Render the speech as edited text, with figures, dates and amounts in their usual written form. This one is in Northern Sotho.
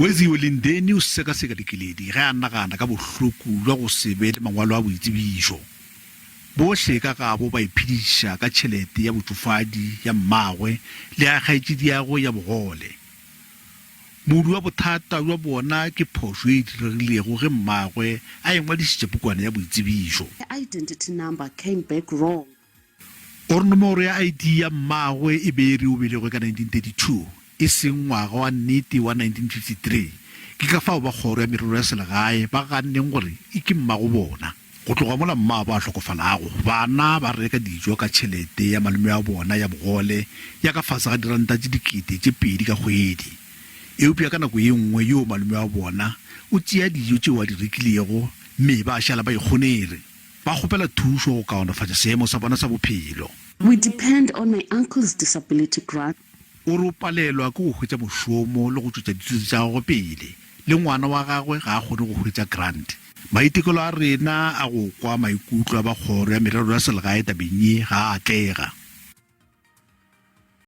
Weziwe Lindeni o sekaseka dikeledi ge a nagana ka bohloko bja go se be le mangwalo a boitsebišo. Bohle ka gabo ba iphediša ka tšhelete ya botšofadi ya mmagwe le ya kgaetšediagwe ya bogole. Modu wa bothata bja bona ke phošo ye e diregilego ge mmagwe a ingwadišitše pukwana ya boitsebišo. Her identity number came back wrong. O re nomoro ya ID ya mmagwe e be e re o belegwe ka 1932, e seng ngwaga wa nnete wa 1953. Ke ka fao ba kgoro ya merero ya selegae ba ganneng gore e ke mmago bona. Go tloga mola mmabo a hlokofalago, bana ba reka dijo ka tšhelete ya malome wa bona ya bogole ya ka fase ga diranta tše 2000 ka kgwedi. Eupša ka nako ye nngwe yoo malome wa bona o tšea dijo tšeo a di rekilego mme ba šala ba ikgonere. Ba kgopela thušo go kaonafatša seemo sa bona sa bophelo. We depend on my uncle's disability grant. O re o palelwa ke go hwetša mošomo le go tšwetša dithuto tša gagwe pele, le ngwana wa gagwe ga a kgone go hwetša grant. Maitekelo a rena a go kwa maikutlo a ba kgoro ya merero ya selegae tabeng ye ga a atlega.